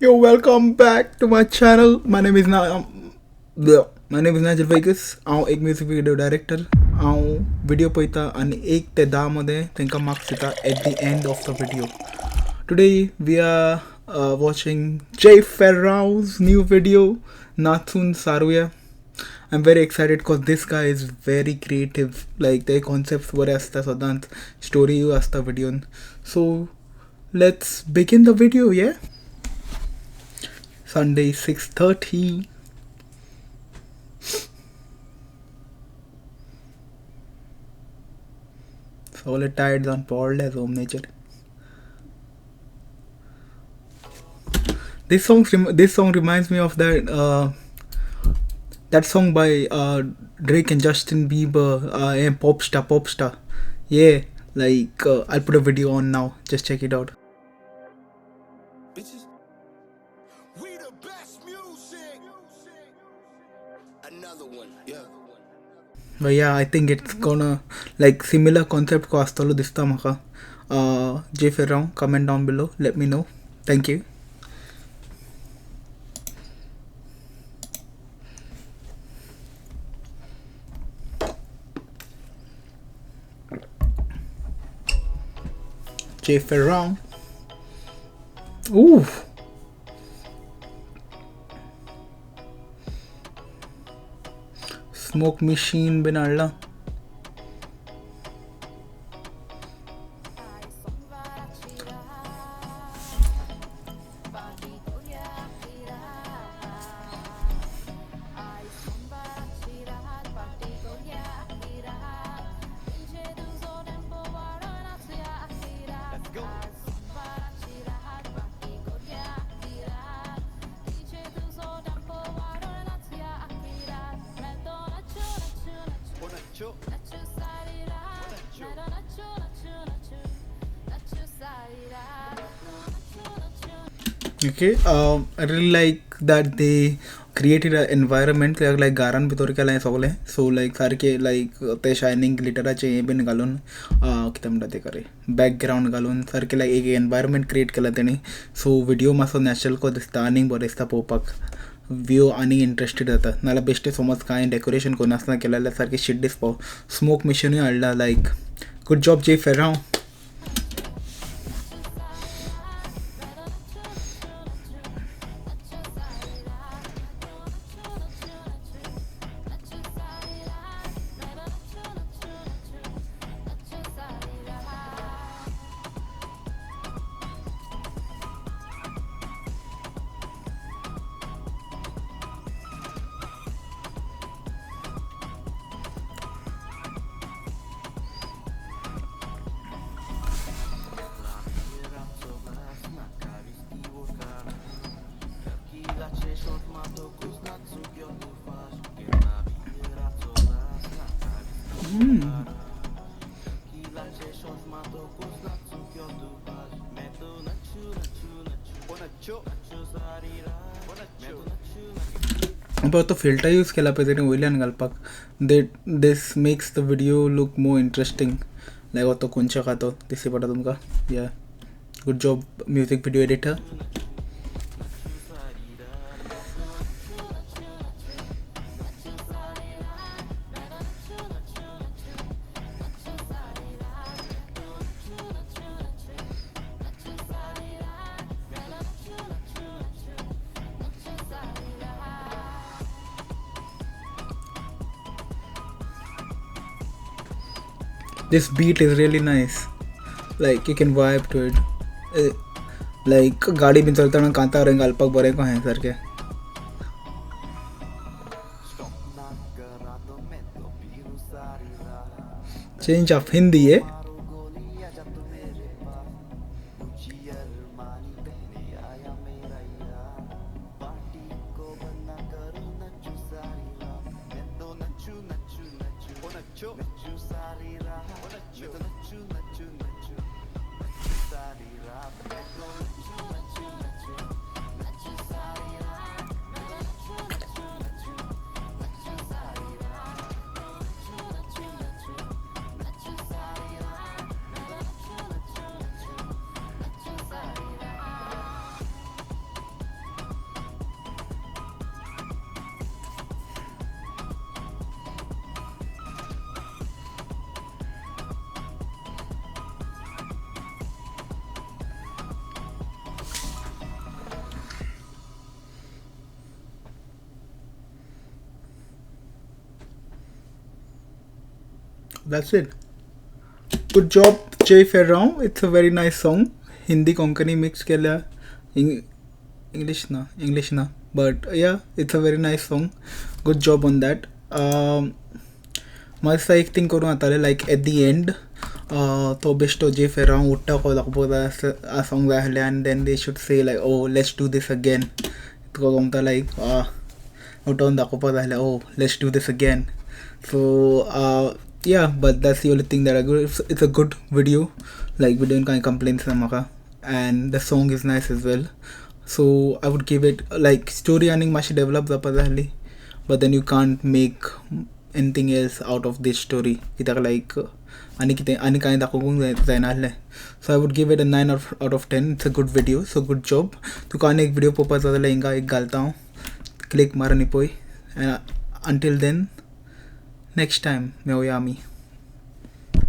Yo, welcome back to my channel. My name is Nigel Vegas. हांव एक music video director. हांव video पळयता आनी 1 ते 10 मदें तांकां मार्क्स दिता at the end of the video. Today we are watching Jay Ferrao's new video Nachun Saruya. I'm very excited because this guy is very creative. Like their concepts बरे आसता सदांच, स्टोरी आसता व्हिडियोन. So let's begin the video. Yeah, Sunday 6:30. सगळे tired जावन पडले जमनीचेर. This song reminds me of that song by Drake and Justin Bieber, and Popstar. Yeah, like I'll put a video on now. Just check it out. Bitches. We the best music. Another one. Yeah. But yeah, I think it's gonna like similar concept ko astalo dista maka. Jay Ferrao, comment down below. Let me know. Thank you. Jay Ferrao. Ooh. Smoke machine bin हाडला. Okay, I really like that they created an environment like गारान भितर केलां हें सगळें. So लायक सारकें लायक ते shining ग्लिटराचें हें बीन घालून कितें म्हणटा तें खरें बॅकग्रावंड घालून सारकें लायक एक एनवायरमेंट क्रिएट केलां तेणी. सो व्हिडियो मातसो नॅचरल कसो दिसता आनीक बरो दिसता पळोवपाक. व्यू आनीक इंट्रस्टेड जाता. नाजाल्यार बेश्टें समज कांय डेकोरेशन करनासतना केलें जाल्यार सारकें शीट दिसपाक. स्मोक मिशिनूय हाडला. Like good job Jay Ferrao. पळय तो फिल्टर यूज केला पळय तेणी वयल्यान घालपाक. This makes the video look more interesting. Like तो खंयचो का तो दिसती पडटा तुमकां. Yeah, good job music video editor. This beat is really nice. Like you can vibe to it. Like गाडी बीन चलतना कांतार घालपाक बरें कहें सारकें. Change of Hindi है. That's it. Good job Jay Ferrao, it's a very nice song. Hindi Konkani mix केल्या, इंग्लीश ना, इंग्लीश ना, but yeah it's a very nice song. Good job on that. म्हाका दिसता एक थींग करूं जातालें, लायक eight the and तो बेश्टो जे फेरांव उठ्ठा को दाखोवपाक जाय आसूंक जाय आसलें, आनी then they should say like oh let's do this again. तुका गमता लायक उठोवन दाखोवपाक जाय आसलें oh let's do this again. So yeah, but that's the only thing that I good. It's a good video, like विडियोन कांय कंप्लेन्स ना म्हाका, and the song is nice as well. So I would give it like story आनीक मातशी develop जावपा जाय आसली, but then you can't make anything else out of this story, कित्याक लायक आनी कितें आनी कांय दाखोवंक जायना आसलें. So I would give it a 9 out of 10. It's a good video, so good job. तुका आनी एक विडियो पळोवपाक जाय जाल्यार हिंगा एक घालता हांव, क्लिक मार आनी पळय. And until then next time मेवया आमी.